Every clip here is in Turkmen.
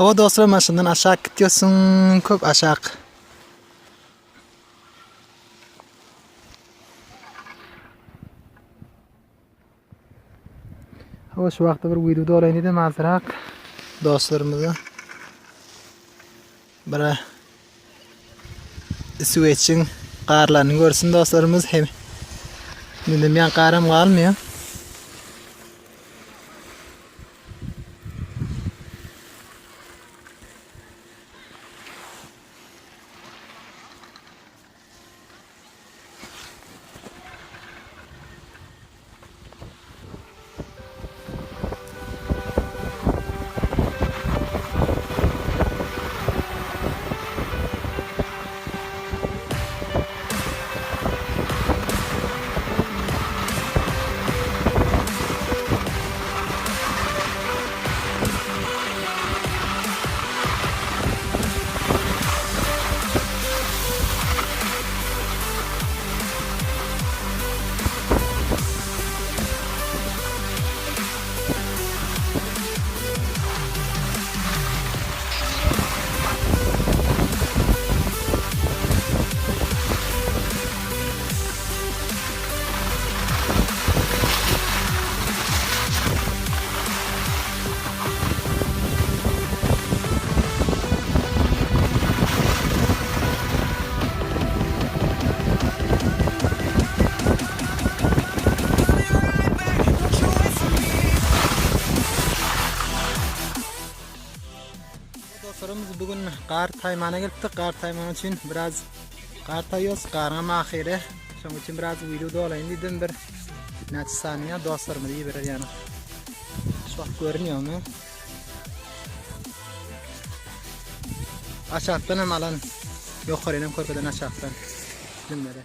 Hawa dostlar maşyndan aşak gitýärsiň, köp aşak. Hawa şu wagtda bir video dolaýyn diýdim azrak dostlarymyza. Bir Isweçiň garlaryny görsün dostlarymyz hem. Indi men garam galmaýar. Dostlarymyz bu gün gar taýmana gelipdik. Gar taýmak üçin biraz gar taýýos, garyň ahyry. Şonuň üçin biraz video dolaýyn diýdim bir näçe saniýe dostlarymyzy iberer ýaly. Şu wagt görünýärmi? Aşakdan hem alan ýokaryny hem körpeden aşakdan. Dimleri.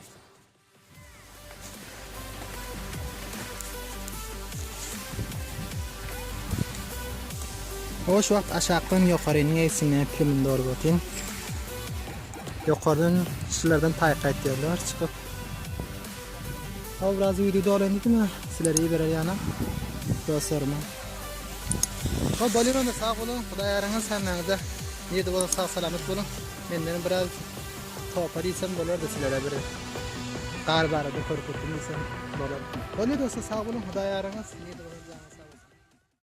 Hoş wagt aşakdan ýokarynyň egsine pilimini dolup otyn. Ýokardan şulardan taýka etýärler çykyp. Haw biraz video dolaýyn diýdim ha. Sizlere iberer ýana. Dostlaryma. Hop bolýar onda sag boluň. Hudaý ýaryňyz hemmäňize. Nirde bolsa sag salamat boluň. Menden biraz topa diýsem bolardy sizlere bir gar barada körkezdim diýsem bolar. Bolýar dostlar sag boluň. Hudaý ýaryňyz.